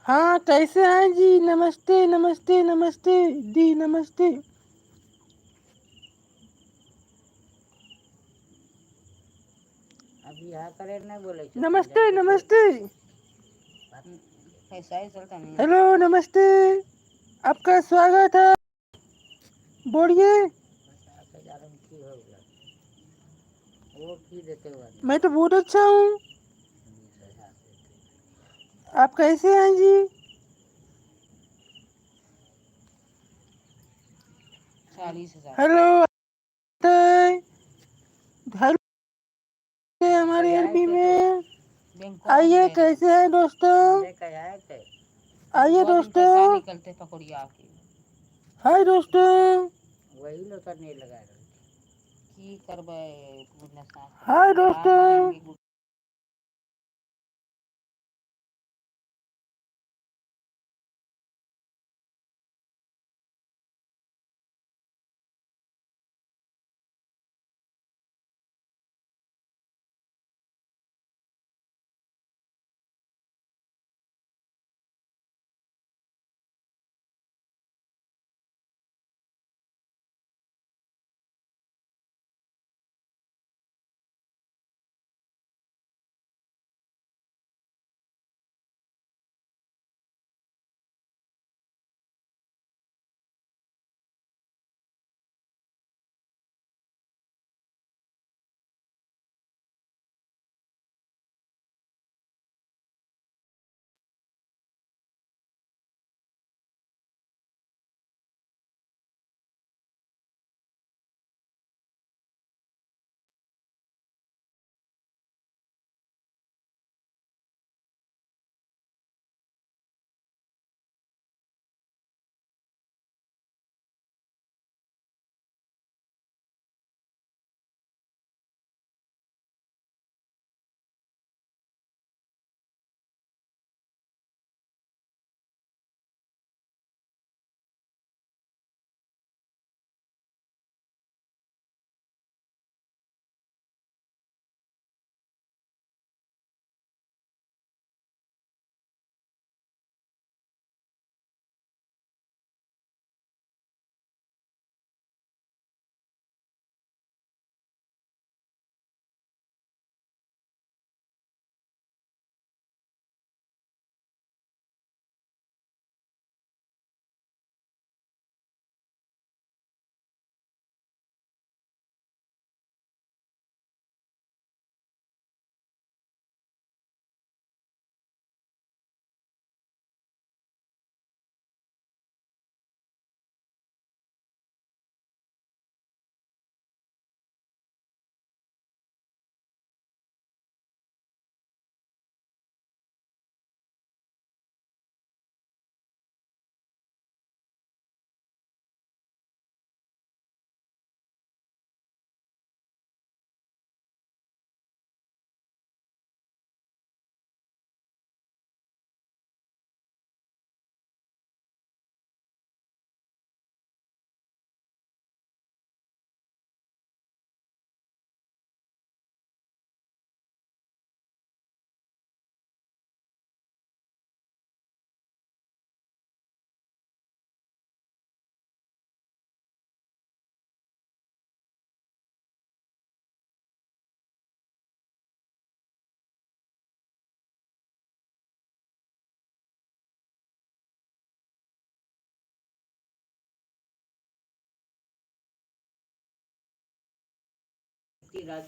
हाँ, कैसे हैं जी? नमस्ते नमस्ते नमस्ते दी, नमस्ते। अब बियाह करे नहीं बोले छो। नमस्ते नमस्ते। पैसा ही चलता नहीं। हेलो, नमस्ते, आपका स्वागत है, बोलिए। की हो गया, वो की देते वो आदमी? मैं तो बहुत अच्छा हूँ। 20,000 देते। आप कैसे हैं जी? 40,000। हेलो हेलो, हमारे एलपी में बैंक आइए। कैसे हैं दोस्तों? लेके आए थे। आइए दोस्तों। निकलते पकौड़िया के। हाय दोस्तों। वही लोग तो नहीं लगा रहे। की करबै? हाय दोस्तों।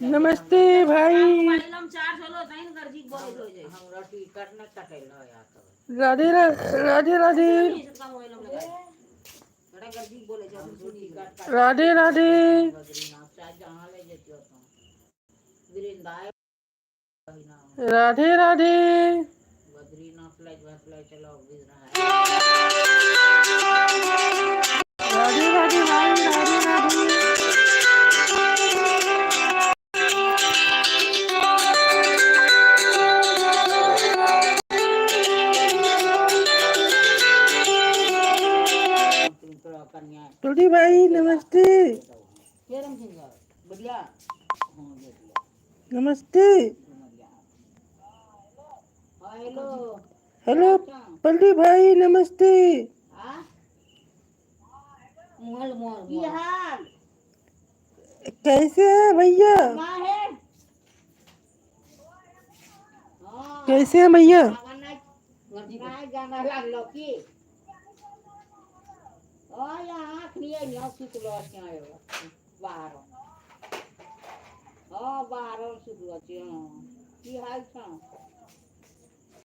नमस्ते भाई। हम रोटी कटने कटेल हो। राधे राधे राधे। राधे राधे। जहाँ ले जतियो तो वृंदावन। राधे राधे। बद्रीनाथ ले ले चलो। राधे राधे भाई, राधे राधे। जल्दी भाई, नमस्ते। बढ़िया। नमस्ते। हेलो। हेलो। पल्लू भाई नमस्ते। आ मोल मोल की मोल। हाल कैसे हैं भैया? ना है। हाँ। कैसे हैं भैया? आवा नहीं। मर्जी कर। नहीं जाना लागलो की ओ यहाँ आँख लिए यहाँ सुतलो छियै एगो बाहर। हाँ, बाहर सुतलो छियै। हाँ, की हाल छौ?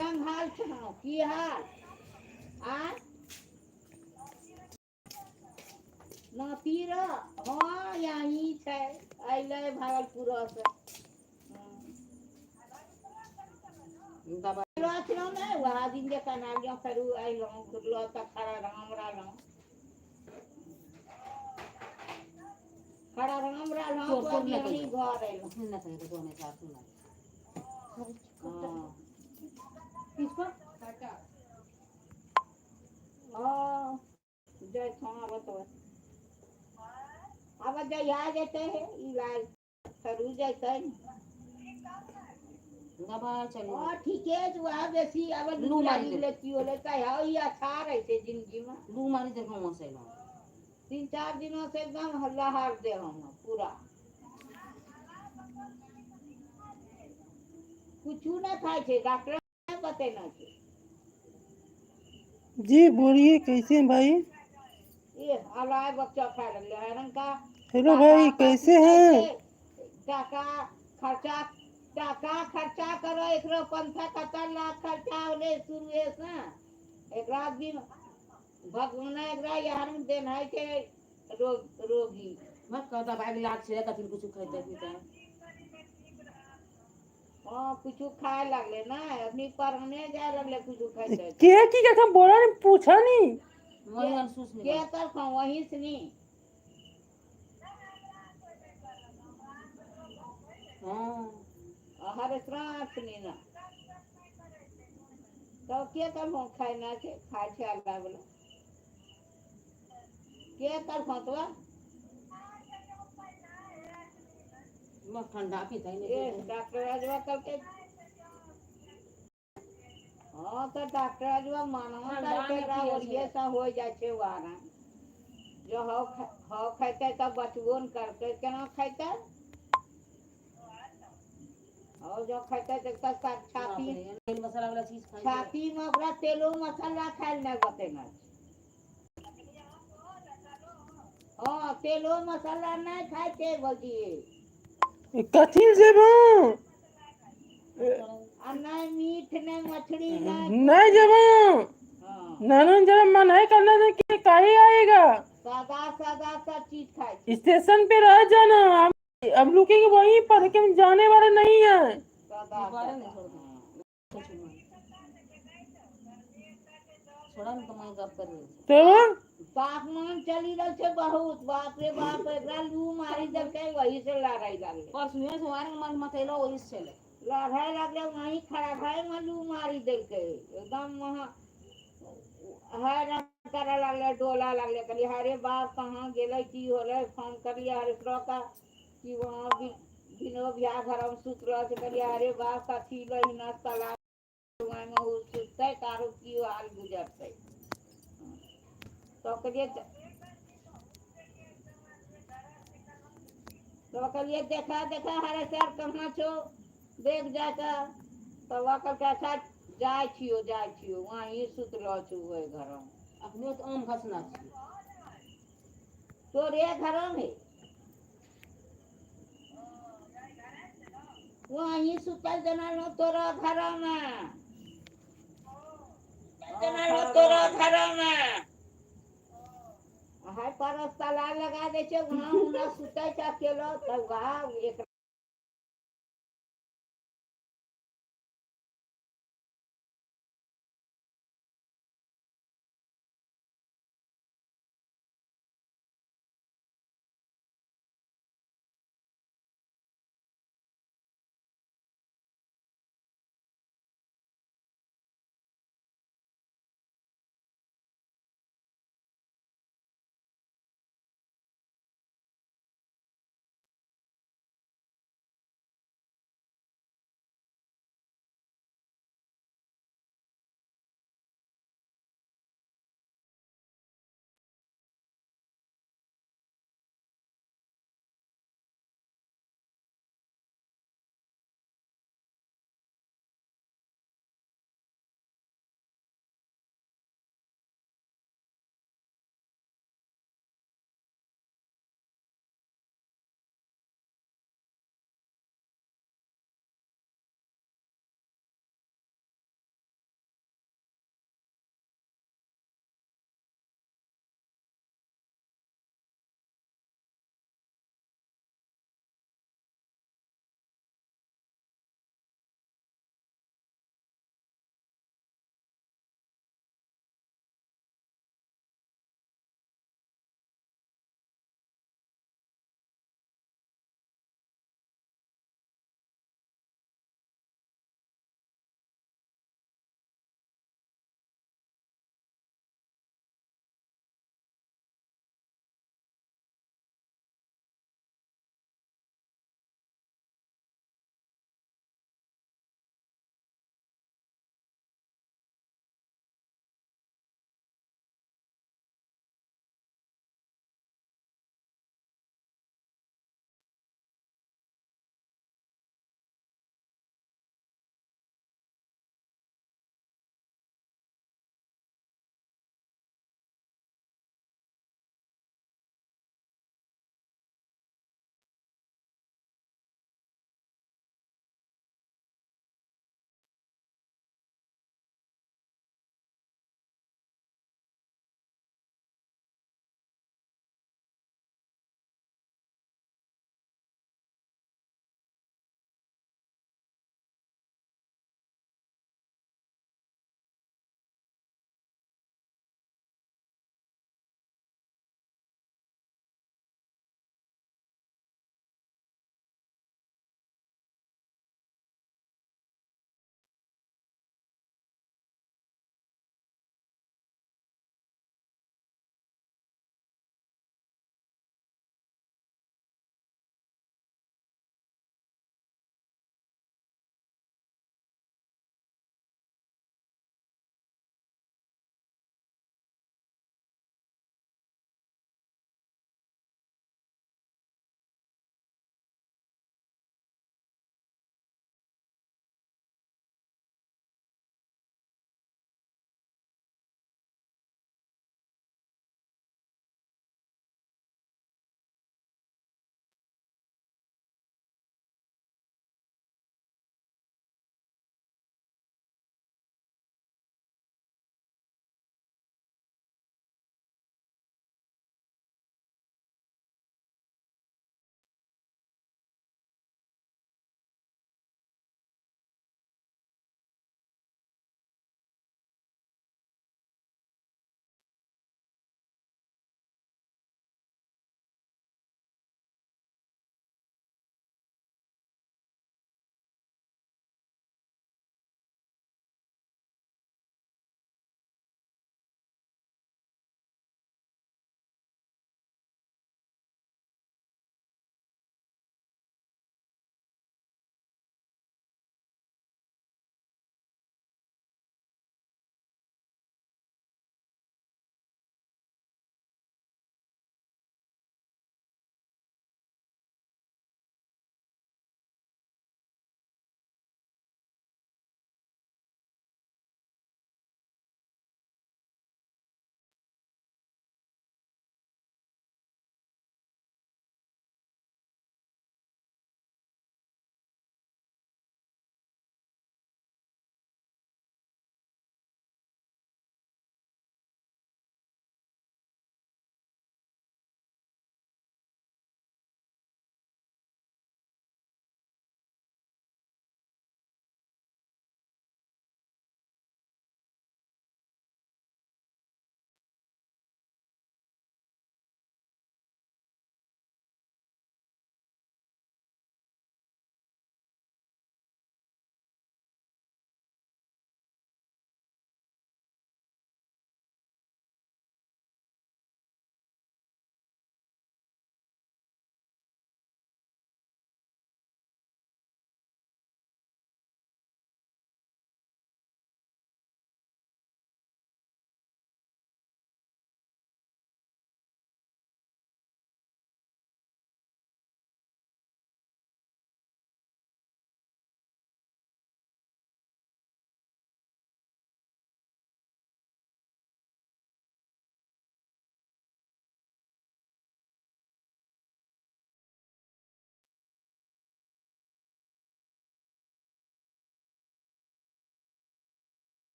केहन हाल छौ? की हाल आ नाती र? हाँ, यहीं छै, अयलै भागलपुर से। दबाई छलहुँ ने वएह दिन जे कनालियो फेरू अयलहुँ घुरलहुँ तऽ खड़ा राम रहलहुँ, खड़ा राम रहलहुँ। चोर तो चोर नहि अभी कहियौ। घर अयलहुँ। अखनी नहि कहियौ, तो हमेशा सुना। हाँ। किसको? हाँ, जाइ छौँ। आबऽ तऽ आब जहिया जेतै हे इलाज फेरू जेतै ने। दबाई चलू। हाँ, ठीके छै। वएह बेसी आब लू मारि लागि देलकै। गेलै, की होलै तऽ ई अच्छा रहै छै जिन्दगीमे। लू मारी देखो वहाँ से एलहुँ। 3-4 दिनों से एकदम हल्ला हार दे हम पूरा। कुछ नहीं खाइ छै, डॉक्टर नहि बतेना छै। जी बोलिए, कैसे हैं भाई? ए अलाय बच्चा खाय लगलै हैरन का। हेलो टाका भाई, कथी कैसे खाइ हैं? छै? टाका खर्चा, टाका खर्चा करो। एकरो पंथा कत लाख खर्चा होले शुरुए से। एकरा भी भगवान एकरा यार देन है छै रोग रोगी। मत कह, दबाई के लाज छै, कथी कुछ खैते पीते। हाँ, कुछ खाए लगले ना, अपनी परने जाए लगले कुछ खाइते। के की कखन बोला नहीं, पूछा नहीं। वही अनसूस के निकल। तरफ वहीं से नहीं। हाँ। हर श्राप नहीं ना तो के करबो? खाना छै, खाय छै अल्लाह वाला। के करबो तो? मत ठंडा पीते ही ए नहीं। डॉक्टर अजवा करके। हाँ, तो डॉक्टर अजवा मानो ठंडा तऽ नहि एकरा पियै छै। ओरिये से हो जाइ छै वारा। जो हौ हौ खैतै तऽ बचबो ने करतै। केना खैतै? हौ जो खैतै तऽ छाती तेल मसाला वाला चीज खाइ छै। छाती मे ओकरा तेलो मसाला खाय लए नहि बतेना छै। हाँ, तेलो मसाला नहि खाय छै भौजी। कथी जेबो? आ नहि मीट, नहि मछली, नहि। नहीं जेबो। हाँ। नानू जब मन है करना तो कि काहे आएगा? सादा सादा सा चीज खाय छै। स्टेशन पे रह जाना, हम रुकेंगे वहीं पर, लेकिन हम जाने वाले नहीं है। सादा दोबारा सादा नहीं छोड़ दे। हाँ। कुछ नहीं छोड़ा ने, तो मैं गप कर रही। तो तापमान चली रहल छै बहुत। बाप रे बाप, एकरा लू मारी देलकै, वही से लड़ाई लगलै। परसुए से वार मन मतेलो वही से चले। लड़ाई लगलै, वहीं खड़ा भए में लू मारी देलकै। एकदम वहाँ हैरान करे लगलै, डोला लगलै। कहलियै, हरे बाप, कहाँ गेलै, की होलै? फोन करलियै हरेश्वर का कि वहाँ बिनो बियाह घरमे सुतलो छै। कहलियै, अरे बाप, कथी लहिना तालाब मे ओ सुततै तऽ आरो की हाल गुजरतै? तो कहलियै, देखा देखा हरे सर, कहाँ छौ, देख जाके। तब वह कहलकै, अच्छा, जाइ छियौ, जाइ छियौ। वहीं सुतलो छौ ओहि घरमे। अपने तो आम घसना छी। तोरे घरमे वहीं सुतल देना लो तोरा घरमे, देना लो तोरा घरमे। हाय, परस ताला लगा दै छै वहाँ। हुना सुतै छै अकेलो तब वहाँ एक